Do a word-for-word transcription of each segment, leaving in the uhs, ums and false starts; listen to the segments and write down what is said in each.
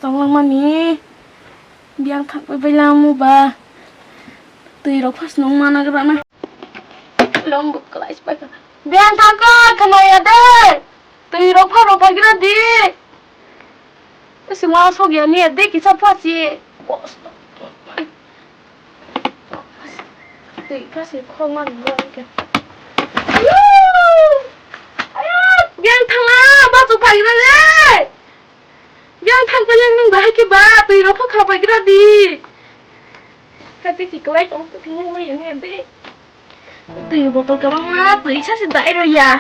Tong langmani. Biyang thangpai bai lamu ba. Twi rok phas nung mana gra na. Long bu klai spai ka. Biyang thangka khana ya de. Twi rok pha rok pai gra di. Isi ma sok ya ni de kisa phasi. Kosto. Twi phasi khok man bo ke. Ayo! Ayo! Biyang thangla ba chu pai gra le. Yang thang pa yang nung bahai ke ba, twi rok kha bai gra di. Kati ti klai tong tu nung mai yang de. Twi botol ka bang ma, twi sa si dai ro ya.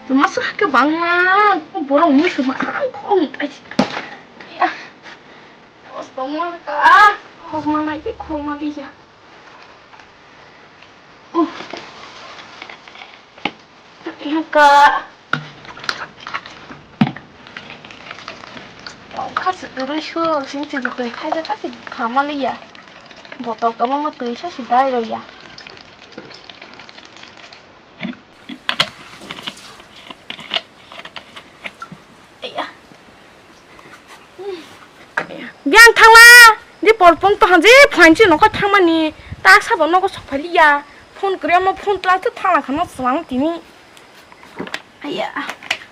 Tu ma sa ka bang ma, borok mui su ma ang kong tai. Ya. Os tong ma ka, os ma nai ke khong ma di ya. Ka. Kasi twi suro sing sing twi khai ja kasi khamaliya. Botol kabangma twi sa si dai ro ya. Biyang thangla, di porpong to hanji phanchi nokho thangmani, ta sabo nogo sokphaliya, phone kwrwi omo phone twlang to thangla khano swlang tini. Aya,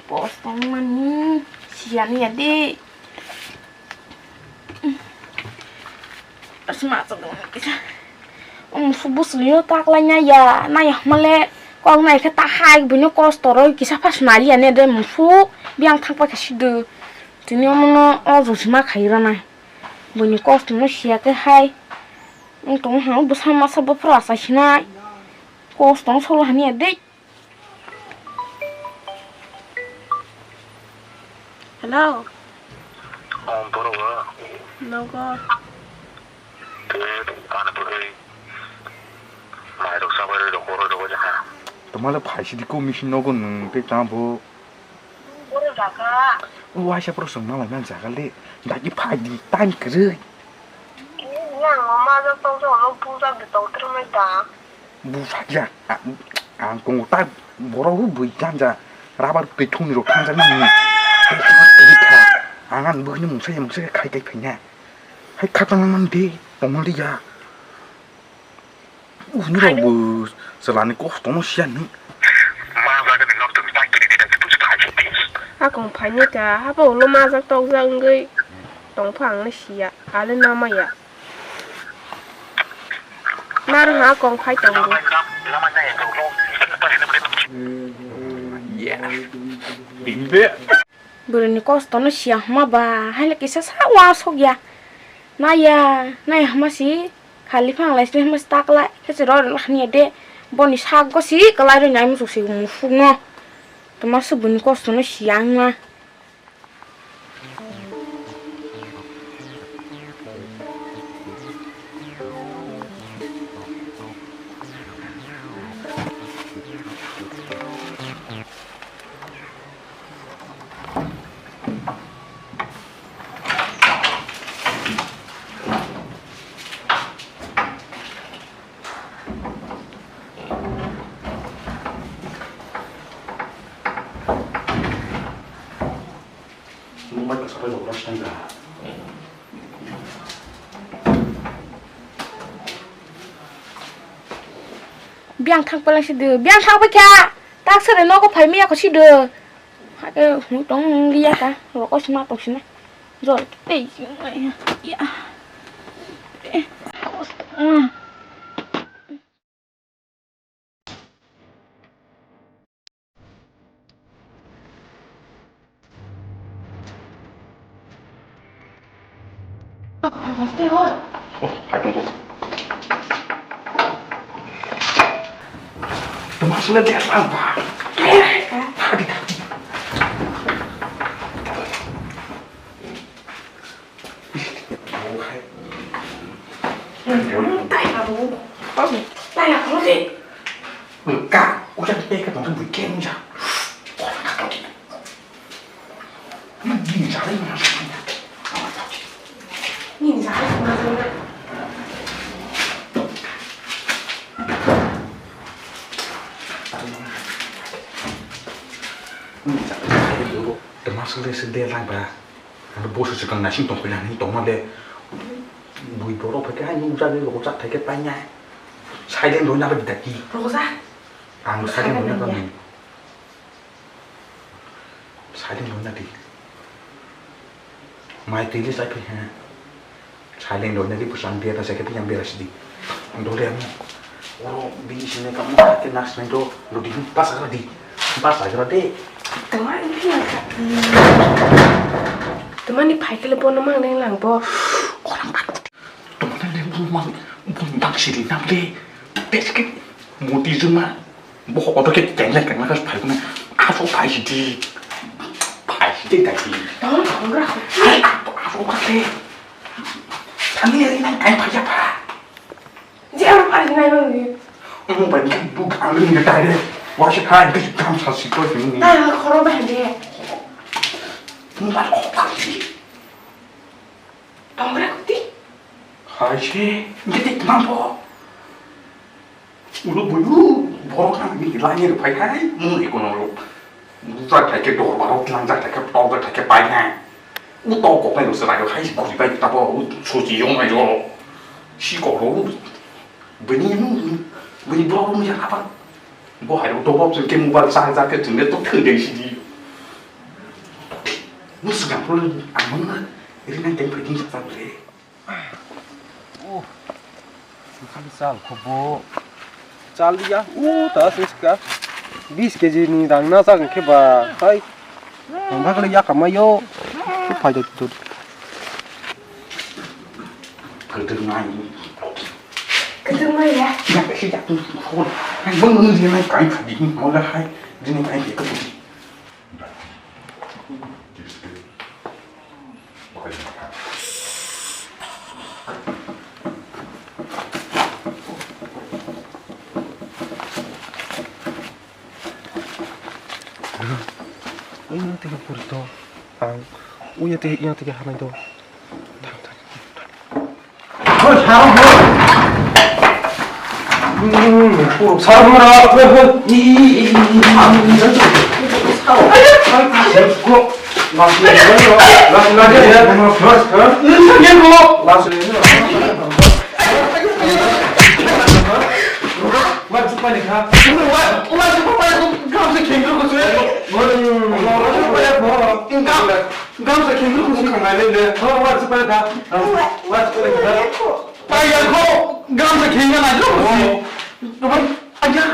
pos tongmani, siyani ya de. Asma to dong kisa. Um, subu suyo tak lai na ya, na ya male, kok nai khe ta hai, buino kosto roi kisa pas nari ya ne de musu, biyang thang pa khe sidu. Tini omono o josima khai rana. Buini kosto no siya khe hai. Wng tong ha bwsa masa bwphra achai sinai. Kosto no solo haniya de. Hello. Oh, borok ba? Nogo. Te, ano bagwi mairok sabai roi rok, borok rok jakha. Tomale phai sidi ko machine nogo nwng tei tamo. Borok jakha. O waisa borok chwng malai man jaga le. Dagi phai di time kwrwi. Yang ma jak tong jong lo bujak de tong trwmai ta. Busa ya, a-, ang tongo ta borok rok bui ganja rabar twi thungni rok thangjak nang ni. Tei kha twi kha. Ang ani bwkhwini mungsa ya mungsa ya khai kai phaina. Hai kha tang man de tongmali ya. Uni rok bo chwlani kosto no siya ni. Hakong phaini ta habo ulo majak tokjak wngwi tongpha ang le siya ale namaya. Narwng ha kong phai tongo. Bwrwini kosto no siya hwnma ba, haile kisa sa uansuk ya. Naiya, naiya hwnma si, khali phang lai si hwnma si ta kwlai, khe se rw rw hwnwi ya de. Boni sak go si kwlai rw nai muchuk se musuk no. Tama se bwrwini kosto no siya wngma. Biyang thang palang si de, biyang thang pai kha. Tak sere nogo phai miya ko si de. Hake hui tong liya ta, roko sima tong sina. Jol tei ya. Tama sule se de lai ba. Ang boso swkang naising tongkha hinwi tongma le. Bui borok phaikhe hai nukjagwi rojak thaikhe painai. Silent rwna bai daki. Roja. Ang silent rwna silent rwna di. Mai twi le chai phai ha. Silent rwna di bwsang bera sa khe phiyang bera sidi. Dole amo. Oro bini sini kamu ke nas nai do. Lo di basa di. Basa di. Tama ini yang kaki. Tama ni phai kele bono mang neng lang bo. Orang kan. Tama neng bung mang bung bang sidi nam le. Bes ke moti juma. Bo auto ke kenya kenya kas phai kuna. Aso phai sidi. Phai sidi dai. Tama orang kaki. Hai aso ka le. Tani ini nang kai phai apa? Je ang phai nai nang ni. Ang bai ni buk ang ni dai de. Wa se khai ke kam sa si ko ni. Na khoro ba de. Mo ba ko pa si. Tongra kuti. Hai se, ngi tik mang po. Ulo buyu, borok ang ni lai ni phai hai, mo ni kono lo. Buja thai ke dor baro tlang jak thai ke tok jak thai ke pai na. U tok kok nai lo se rai hai guri bai ta bo u suji yong nai lo. Si ko lo. Bini nu bini bro mu ya apa. Bo hai ro to bo ke mobile sa ja ke tun to thun dei si di. Mu sgam pro ang mang na ri nai teng phi sa sa le. Oh. Sal khobo. Chal diya. Uh, ta siska. Bis kg ni rang na sa khe ba. Hai. Ang ba kali ya kamai yo. Phai do tu. Khatung nai. Khatung nai ya. Ya si ya tu phone. Hai bang ni nai kai pha di. Mo la hai. Ni nai kai ke ko. Uya tege puri to, ang uya tege yang tege hamai to. Thang, thang, thang. Gamsa khengkru kusu. Gamsa khengkru kusu khanai le le. Ho, wa se pa da. Wa se pa da. Pa ya kho. Gamsa khengna na jo. Aya.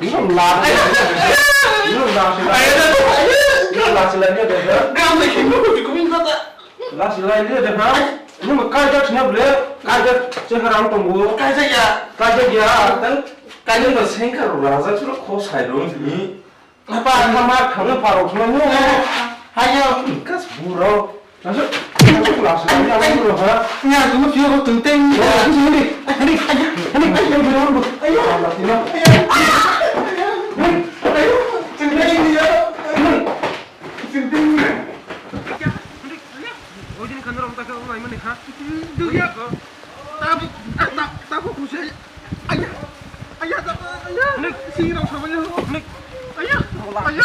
Ino la. Ino la se la. Ino la se la ni de. Gamsa khengkru kusu kumin kata. La se la ni de ha. Ni ma kai jak sna ble. Kai jak che haram tongo. Kai jak ya. Kai jak ya. Tan kai jak sengkar raja churo kho sai ro ni. Apa ang ma thang paro thang no. Hayo. Kas buro. Lasu. Lasu ya buro ha. Nya tu ma pio tu teng. Ni. Ni. Ni. Ayo. Ayo. Ayo. Teng ni ya. Teng ni. Oidin khanarok ta khe wngmani kha. Dugya. Tabuk, ta-, ta-, tabuk kusi. Aya. Aya, ta-, aya. Nik. Singrok sabanya. Nik. Aya. Aya.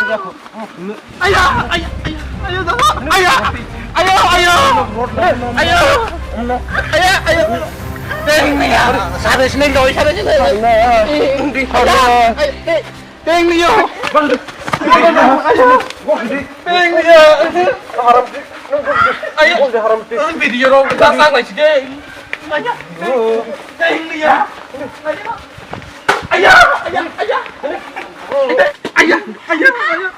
Aya, aya, aya, aya, ta-, aya. Aya, aya. Aya. Aya, aya. Teng ya. Sabe sini doi, sabe sini. Aya. Aya. Teng ni yo. Teng ni yo. Haram dik. Ayo. Haram dik. Video ro ta ta lai sike. Teng ni yo. Aya, aya, aya. Aya, aya, aya.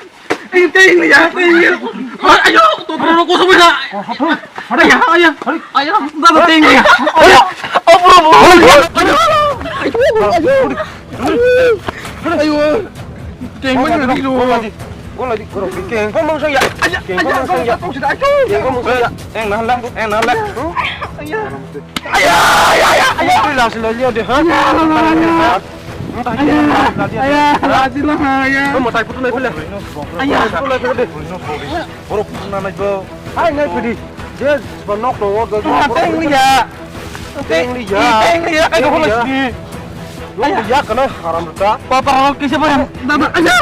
Teng ni yo, teng ni yo. Ayo, to bro ko so bana. Aya, aya. Aya, baba teng ni yo. Aya. Oh bro. Ayo. Ayo. Ayo. Keng mo ni ro. Gola di, gola di, keng. Keng mo sang ya. Keng mo sang ya. Keng mo sang ya. Eng na la, eng na la. Aya, aya, aya. Aya, la sila dia de ha. Aya, la sila ya. Mo tai putu nai pele. Aya. Putu nai pele de. Borok putu nai bo. Hai nai pedi. Je ba nok to wo. Teng ni ya. Teng ni ya. Teng ni ya. Kai ko hola sini. Nung ya kana haram ta. Papa rok kisa pa. Dada, aya.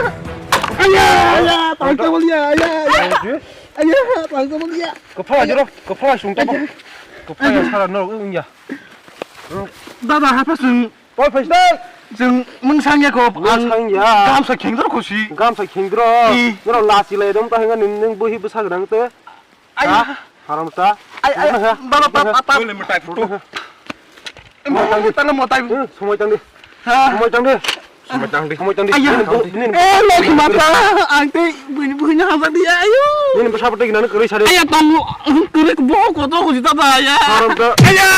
Aya, aya, tang ta bol ya, aya, aya. Aya, rang jabak ya. Kwpha jero, kwpha sung tabo. Kwpha ya sara no wng ya. Dada, hapha sung. Poi phaisnai. Sung mungsang ya ko. Mungsang ya. Gamsa khengdor khusi. Gamsa khengdor. Ih. Noro lachi lai dom ta hinga ning, ning buhi bwsa gwnang te. Aya. Ha? Haram ta. Ay, ay, baba, baba, baba. Bole mo tai photo. Mo tai. Tala mo tai. Eh, somoi tang di. Ha? Somoi tang di. Somoi tang di. Somoi tang di. Aya. Nini bo-, nini Eh, Lokhi mata. Ang tei buini, buini hamjak di, ayo. Nini bwsa bwtwi gwnang kwrwi sari. Aya, tongo. Kwrwi bo koto ko jita ba, ya. Haram ta. Aya.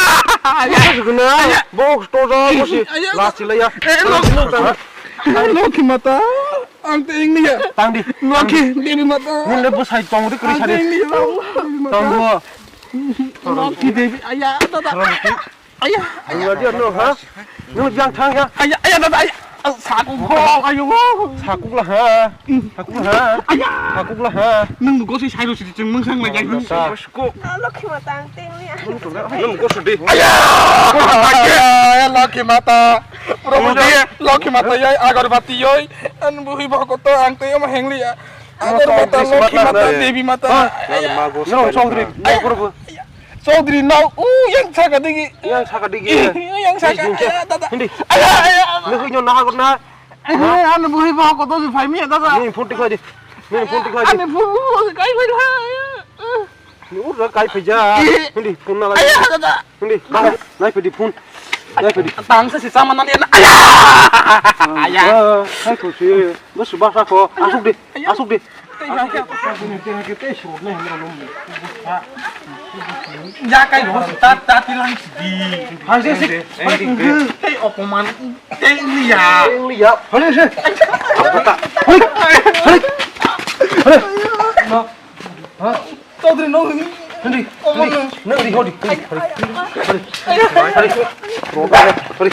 Aya. Bwsa gwnang. Aya. Bo koto ko si. Aya. Lachi lai ya. Eh, Lokhi mata. Lokhi mata, ang tei wng liya. Tang di. Lokhi, Devi mata. Nini le bwsai tong di kwrwi sari. Ang tei wng liya, Devi mata. Tongo. Lokhi Devi, aya, dada. Aya, aya. Ang lagi ano, ha? Nung jang thang ya? Aya, aya, dada, aya. Sakuk ho, ayo. Sakuk lah, ha? Sakuk lah, ha? Aya. Sakuk lah, ha? Nung gosi sai ro si cheng mung sang lai jai. Sa. Ko. Ah, Lokhi mata ang tei wng liya. Nung gosi di. Aya. Aya, Lokhi mata. Prabhu ji, Lokhi mata yai, agarbati yai, an buhi bokoto ang tei omo hengli ya. Agarbata, Lokhi mata, Devi mata. Nang Chaudhary, Chaudhary nau, u yang saka digi. Yang saka digi. Yang saka, aya, dada. Hindi. Aya, aya. Nang nyo naha gurna. An buhi bokoto si phai mi dada. Ni phone tikhlai di. Ni phone tikhlai di. Ani phone kai bai la. Ni ur kai phaija. Hindi phone na lai. Aya, dada. Hindi, bang, nai pedi phone. Nai pedi. Tang sa si sama nani na. Aya! Aya! Nai ko si. Bas bas ko. Asuk di. Asuk di. Ya kai ho si ta ta ti lang si di. Hai si si. Tei opoman. Tei liya. Tei liya. Hai si. Hai. Hai. Hai. Ha? Chaudhary no. Hindi. Omo no. Hindi, hodi. Hindi, hodi. Hodi. Hodi. Hodi.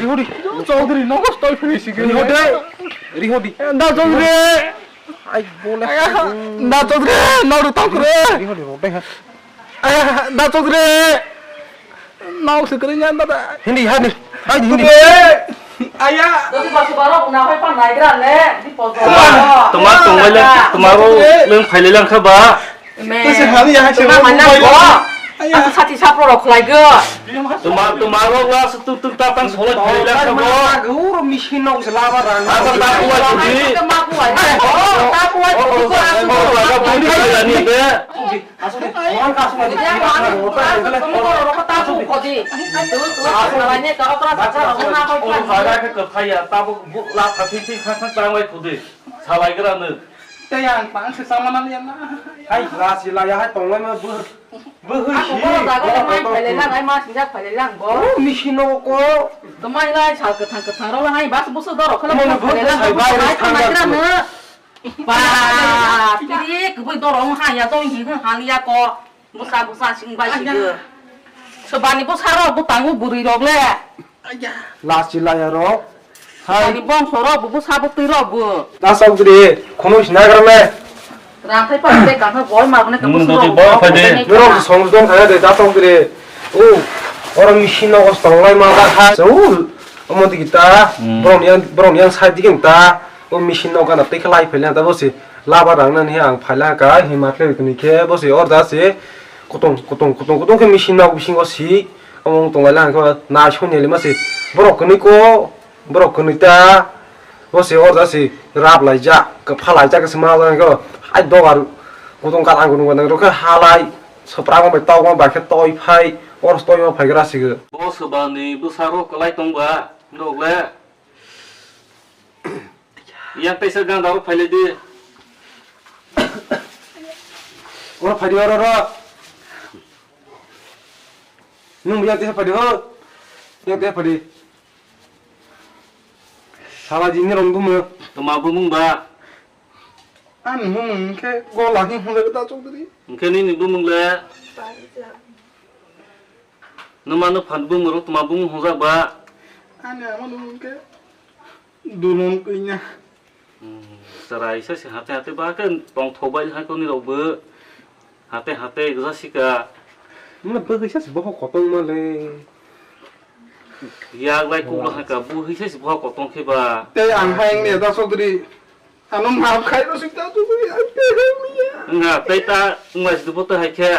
Hodi. Chaudhary no stoi finish. Hindi, hodi. Hindi, hodi. Da Chaudhary. Ai, bole. Da Chaudhary, no ru tang kre. Hindi, hodi, hodi. Aya, da Chaudhary. Nau se kering yan da. Hindi, hani. Hai, hindi. Aya. Jadi basi baru nak apa naik ran le di pojok. Toma, toma, toma le, toma ro leng phai le lang kha ba. Terus hari ya, toma mana ko? Aya. Aku sati sapro rok lai go. Toma, toma ro la su tuk tuk tatang solai phai le lang kha ba. Guru misi nok selama ran. Apa tak kuat di? Apa kuat? Tak kuat. Apa kuat? Apa kuat? Asuk de, mohon ka asuk de. Tamo koro rokho tamo khodi. Tu, tu, salai ne ka okra sa sa rokho na koi klan. Jaga khe kwthai ya, tabo bu la khathi thi kha kha tang bai khodi. Salai gra no. Te yang pang se sama na ya na. Hai, la si la ya hai tong lai ma bu. Bu hui si. Ako koro jaga le mai phai le lang, ai ma sinjak phai le lang bo. Oh, misi no ko. To mai lai sal kwthang kwthang ro la hai bas busu doro khala phai le lang bo. Ba, tiri kubui dorong ha ya, dong hi ha liya ko. Busa, busa, sing bai sing. Sebani busa rok, bu tangu buri rok le. Lachi laya rok. Hai. Sebani bongso rok, bu busa bu twi rok bu. Nasok diri, khunu sinagra me. Rangthai pa de kang boi ma ne kamu. Nung doti boi pa de. Norok song don kaya de, nasok diri. Oh, oro misi nogo song lai ma ba hai. So, omo digi ta. Hmm. Borok yang, borok yang side digi ta. O machine no gana tei khe lai phaila ta bo se laba rang nani ang phaila ka hi matle tini khe bo se order se kutung kutung kutung kutung khe machine no bisingo si omo wng tong lai lang khe nai soni le ma se borok kwnwi ko borok kwnwi ta bo se order se rap lai ja ka phalai ja ka se ma lang ko ai dogar kutung ka ang kutung nang ro khe halai sopra bai tau bai khe toi phai or toi phai gra se. Bo se ba ni bwsaro kwlai tong ba nok le. Yang teisa ganda ro phaile di. Oro phai di, oro, oro. Nung yang teisa phai di, ho. Yang teisa phai di. Sala jini rong bumo. Toma bumung ba. Ani bumung ke gola hi hule ta chokdri. Engke nini bumung le. Numa no phan bumung ro toma bumung hojak ba. Ani ama bumung ke. Dulon kanya. Hmm, chwrai sa se hate hate ba khe tongthok bai hai koni rok bo. Hate hate gja sika. Mane bwgwi sa se boho kotong male. Yak lai kuk lai ka bwgwi sa se boho kotong khe ba. Tei ang hai ang ne da sodri. Ano maaf khai rw sing ta tu ya. Nga tei ta ngai sdu bo ta hai khe.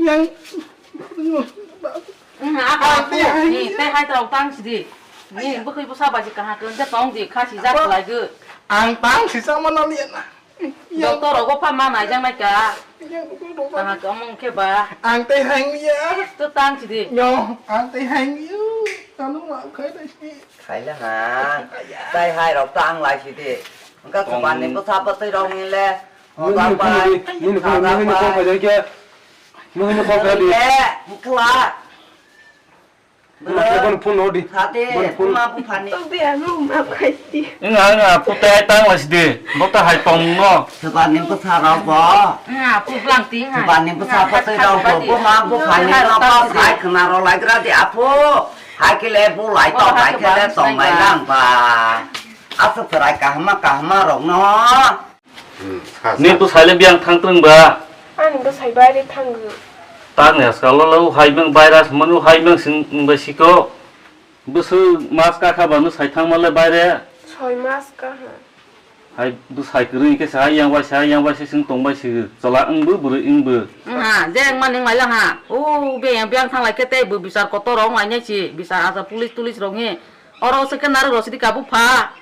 Yang. Nga a tei hai tei hai tong tang sidi. Ni bwkhwi bwsa bai se kaha khe tong di kha si jak lai gw. Ang tang si sama na liya na. Doctor rogo pha ma nai jang nai ka. Kaha khe omong khe ba. Ang tei hai liya. Tu tang sidi. Yo, ang tei hai liya. Ano maaf khai rw sing. Khaila ha. Tai hai rok ta ang lai si di. Engka chuban ni bwsa bwtwi rok ni le. Nini phone di, nini phone, nini phone khai di khe. Nini phone khai di. Khla. Nini phone no di. Sate, phone. Buma buphani. Tong dia lu ma khai si. Nga nga putai tang lai si di. Bota hai tong no. Chuban ni bwsa rok bo. Nga pu blang ti hai. Chuban ni bwsa bwtwi rok bo. Buma buphani rok bo sai khna rw lai gra di apu. Hai khe le bu lai tong, hai khe le tong lai lang ba. Aswk chwrai kahma kahma rok no. Hmm, sa, sa. Ni bwsai le biyang thang twrwng ba? Ani bwsai baire thango. Tang ya skalo lo hai bang virus manu hai bang sing bai siko. Bwswk mas ka kha ba no sai thang ma le baire. Soi mas ka ha. Hai bwsai kwrwi khe sa yang bai sa yang bai se sing tong bai se. Chala wng bo bwrwi wng bo. Ha, je wng mani wng lai lang ha. O biyang biyang thang lai khe tei bo bisar kotor rok wng lai nai si. Bisar asa police tulis rok ni. Oro se khe narwk rw sidi ka bupha.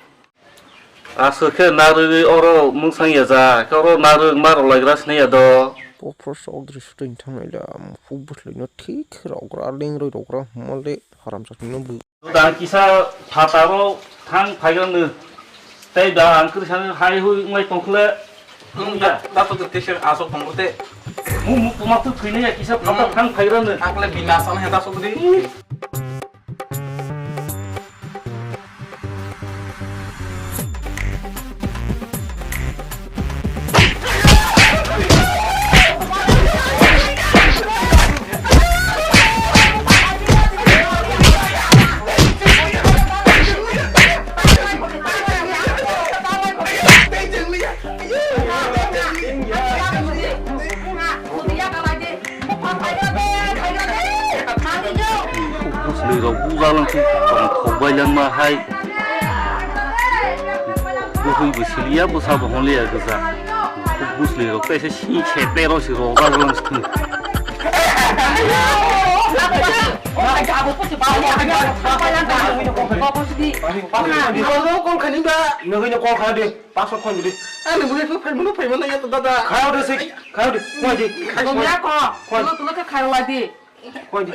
Aswk khe narwgwi oro mungsang ya ja, khe oro narwg ma rwlaigra sini ya do. Bo phoro Chaudhary shooting thangnaila, mukhuk bwthlwino thik rwgra, ling rwi rwgra, hwnmale haramsatino bo. Da kisa phataro thang phaigrano, tei da ang kwrwi sano hai hui wnglai tongkhle. Nwng da, da to tese aswk tongo te. Mu, mu, tuma tu thwinai ya kisa phata thang phaigrano. Akle bina sana heta sokri. Bwsli rok buja lang si tong thok bai lang ma hai. Bwhwi bo siliya bwsa bo honliya gwja. Bwsli rok tei se si se tei rok si rok jak lang si. Nogwi no call kha de. Paso phone di. Ani bwrwi phaimano phaimano ya to dada. Khayo de se, khayo de, koi di. Khayo ya ko. Tulo tulo khe khayo lai di. Koi di.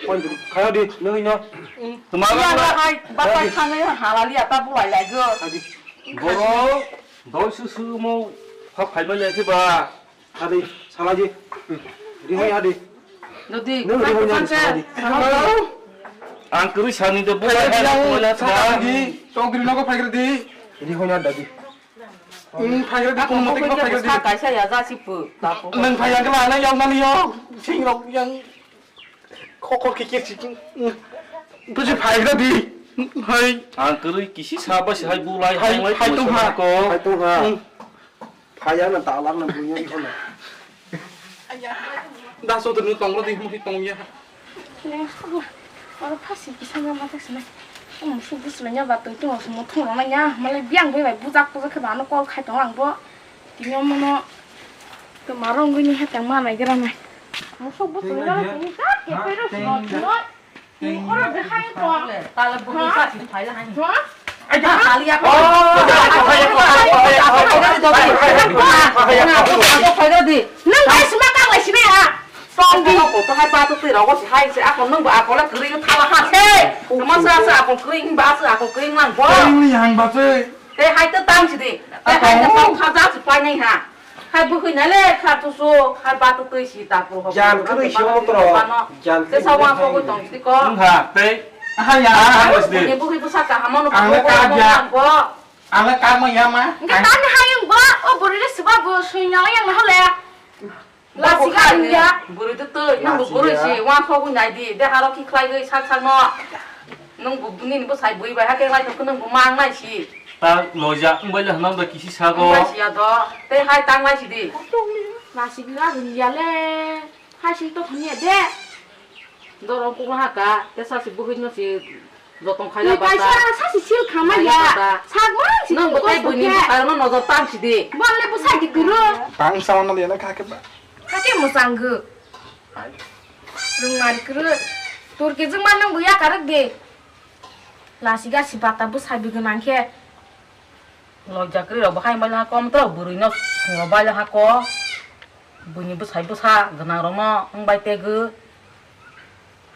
Koi di. Khayo de, nui no. Tuma ya ba hai, ba hai thangwi halali ata bulai lai go. Khayo de. Boro, doi su su mo, pha phaimano ya khe ba. Hadi, salaji. Rihoi hadi. Nodi, nung rihoi nang salaji. Ang kwrwi sani de bo. Phaikre di, ang sakang di. Chowdhury nogo phaikre di. Rihoi na dadi. Hmm, phaikre di, kono mote ko phaikre di. Sa kaisa ya ja si pu, tapo. Nung phai ang kala na yang nani yo. Sing rok yang. Khokor kikir si. Tuji phaikre di. Hai. Ang kwrwi kisi sa ba si hai bulai hai, hai tong ha. Hai tong ha. Phaya na dalar na bunya di hono. Da so tunu tongro di mo hi tong ya. Le, oro phasi kisa na ma tak sina. Mo su bus le nya ba tong tong mo thong na nya. Male biang bai bai bujak bujak khe ba no call khai tong ang bo. Tini mo no to marong gini ha tang ma nai gra mai. Mo su bus le nya tini ka ke pe ro no. Oro de hai to. Tala bwrwi ha? Sa si phai la hai. Ha? Ai, da, tali ya. Phai la di. Nang hai sima ka lai sini ha. Tong di. Ko to hai pa to twi rogo si hai se ako nang ba ako la kwrwi thala ha se. Tama sa sa ako kwrwi ba sa ako kwrwi nang bo. Kwrwi yang ba se. Te hai to tang si di. Te hai to tang kha ja si pai nai ha. Hai bwkhwi nai le kha tusu, hai batu twi si ta phu ho. Jan kwrwi si mo tro. Jan kwrwi. Te sa wa so ko tong si ko. Wngkha tei. Aha ya. Ni bwkhwi bwsa kaham no. Ang le ka ya. Ang le ka ma ya ma. Nge ta ni hai ang ba. O buri le siba bo sui nya yang na le. La si ka ya. Buri tu tu, nang buri si wa so ko nai di. De haro ki khlai goi sak sak no. Nwng bo nini bwsai bui bai hakhe lai thok nwng bo mang nai si. Ta loja wng bai le hwnam da kisi sago. Wng bai si ya do. Tei hai tang lai si di. Nasi biga rung ya le. Hai si to thani ya de. Dorong kung ha ka. Te sa si buhit no si. Jotong khaila Twi bata. Kaisa sasi sil khamaya. Khaila bata. Sak mang si Nang bo tei kosong buini khe. Bwsarokno nojor tang sidi. Bole bwsai di kuro. Tang sawan na lena kha khe ba. Kha khe mwsanggo. Rung mari kuro. Tur ke jung ma nang bo ya karek de. Lasi ga si bata bwsai bi gwnang khe. Loi jakri rok bo hai mai la kom to bwrwi no sung rok bai la ha ko. Buini bwsai bwsa gwnang rok no wng bai tegu.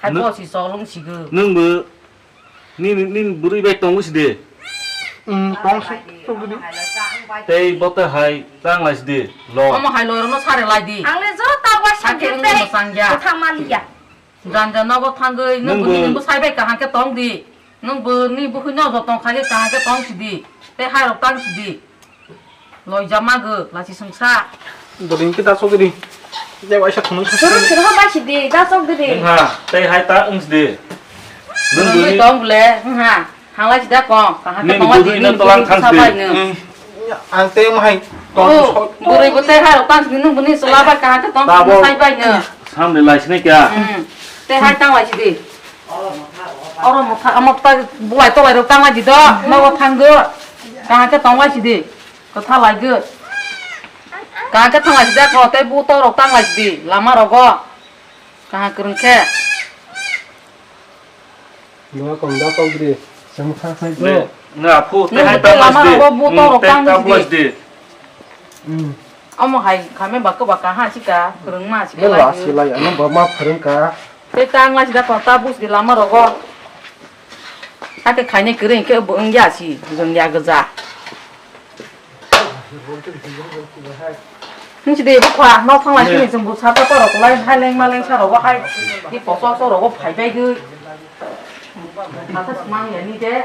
Hai Nw-, bo si chol wng sigo. Nwng bo nini, nini bwrwi bai tongo si de. Hmm, tong si, tong si de. Tei bo tei hai tang lai si de. Lo. Omo hai loi rok no sare lai di. Ang le jo ta wa Hakhe sakhe wng tei mo sang ya. Kotha man ya. Janja nogo thangwi nwng Nwng bo bo- nini bwsai bai kaham khe tong di. Nwng bo ni bukhuk no jotong khaikhe kaham khe tong sidi. Tei hai rok tang sidi. Loijama go lasi sungsa. Doding khe da sogwi di. Je waisa thunung sa. Suru suru ha bai sidi, da sok di. Nwng ha, tei hai ta wng sidi. Nwng bo Nwng ni tong bole, nwng ha. Hanglai sida kong, kaham khe Nini tongma bwrwi di, no nini tolang bwrwi thang sa sidi. Bai no. Hmm. Ang tei mo hai tong Oh, so- bwrwi bo tei hai rok tang sini nung bini sala bai kaham khe tong Tabo. Sai bai no. Samde lai sini kya? Hmm. Tei hai tang lai sidi. Oro motha, motha bulai tolai rok tang lai di do. Nogo thang go. Kaham khe tong lai sidi. Kotha lai go. Kaham khe thang lai sidi ko tei bu to rok tang lai sidi. Lama rogo. Kaham kwrwng khe. Nungya kong da kok di, chwng thang thang Le, ko. Nga phu, Nung tei hai tei ta lama mas di. Rogo bu Hmm, to rok tei tang ta di. Mas di. Hmm. Omo hai khaime ba kwba kaha sika, kwrwngma sika. Bela lai. Silai, ano ba ma phwrwng ka. Tei tang lai sida ko ta bus di lama rogo. Ake khaine kwrwng khe bo wngya si, jwng ya gja. Nung si de bukha, nok thang lai Ne. Sini chwng bu sata to rok lai, hai leng ma leng sa rogo hai. Ni poso so rogo phai bai gwi. Masa smang ya ni de.